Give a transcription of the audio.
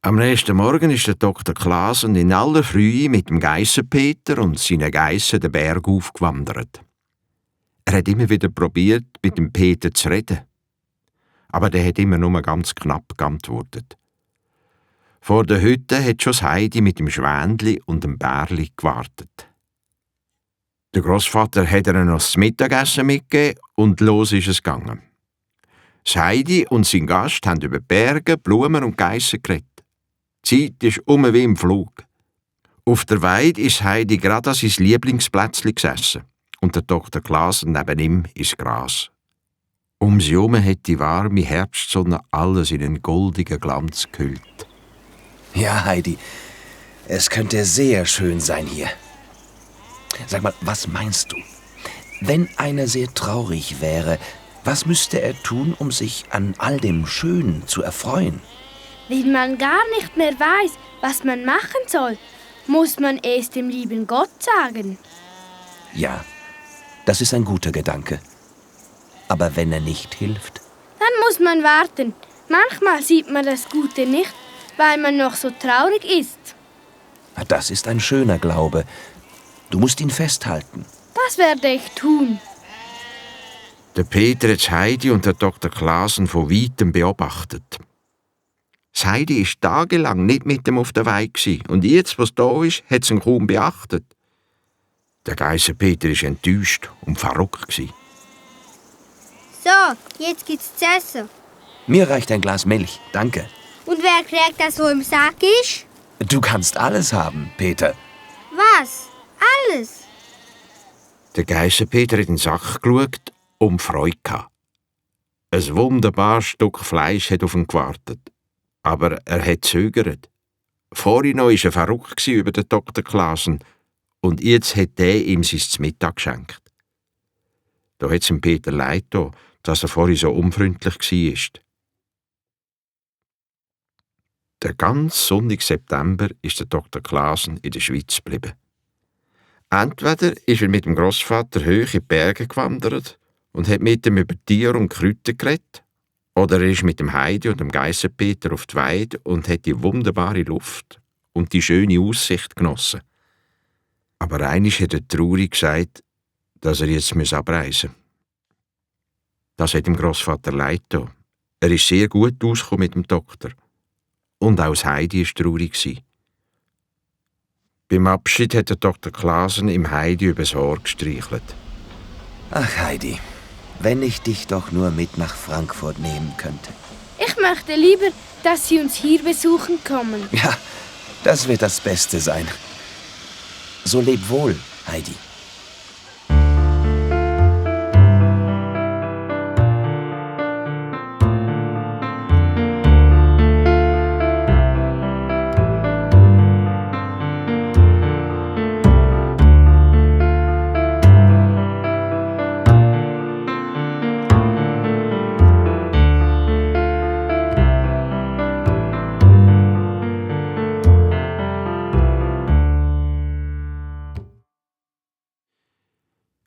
Am nächsten Morgen ist der Dr. Klaasen in aller Frühe mit dem Geissenpeter und seinen Geissen den Berg aufgewandert. Er hat immer wieder probiert, mit dem Peter zu reden. Aber der hat immer nur ganz knapp geantwortet. Vor der Hütte hat schon das Heidi mit dem Schwändli und dem Bärli gewartet. Der Grossvater hat ihr noch das Mittagessen mitgegeben und los ist es gegangen. Das Heidi und sein Gast haben über Berge, Blumen und Geissen geredet. Die Zeit ist wie im Flug. Auf der Weide ist Heidi gerade an sein Lieblingsplätzchen gesessen und der Dr. Klaasen neben ihm ins Gras. Um sie herum hat die warme Herbstsonne alles in einen goldigen Glanz gehüllt. Ja, Heidi, es könnte sehr schön sein hier. Sag mal, was meinst du? Wenn einer sehr traurig wäre, was müsste er tun, um sich an all dem Schönen zu erfreuen? Wenn man gar nicht mehr weiß, was man machen soll, muss man es dem lieben Gott sagen. Ja, das ist ein guter Gedanke. Aber wenn er nicht hilft? Dann muss man warten. Manchmal sieht man das Gute nicht, weil man noch so traurig ist. Das ist ein schöner Glaube. Du musst ihn festhalten. Das werde ich tun. Der Peter hat das Heidi und der Dr. Klaasen von weitem beobachtet. Das Heidi war tagelang nicht mit ihm auf der Weide und jetzt, was da ist, hat es ihn kaum beachtet. Der Geissenpeter war enttäuscht und verrückt. So, jetzt gibt's zu essen. Mir reicht ein Glas Milch, danke. Und wer kriegt das, wo im Sack ist? Du kannst alles haben, Peter. Was? Alles? Der Geissenpeter hat in den Sack geschaut und Freude gehabt. Ein wunderbares Stück Fleisch hat auf ihn gewartet. Aber er hat zögert. Vorhin noch war er verrückt über den Dr. Klaasen und jetzt hat er ihm sein Mittag geschenkt. Da hat es ihm Peter leid getan, dass er vorhin so unfreundlich war. Der ganze sonnige September ist der Dr. Klaasen in der Schweiz geblieben. Entweder ist er mit dem Grossvater hoch in die Berge gewandert und hat mit ihm über Tiere und Kräuter geredet, oder er ist mit dem Heidi und dem Geissenpeter auf die Weide und hat die wunderbare Luft und die schöne Aussicht genossen. Aber einmal hat er traurig gesagt, dass er jetzt abreisen muss. Das hat dem Grossvater leid getan. Er ist sehr gut ausgekommen mit dem Doktor. Und auch das Heidi war traurig. Beim Abschied hat der Dr. Klaasen im Heidi übers Ohr gestreichelt. Ach, Heidi, wenn ich dich doch nur mit nach Frankfurt nehmen könnte. Ich möchte lieber, dass Sie uns hier besuchen kommen. Ja, das wird das Beste sein. So leb wohl, Heidi.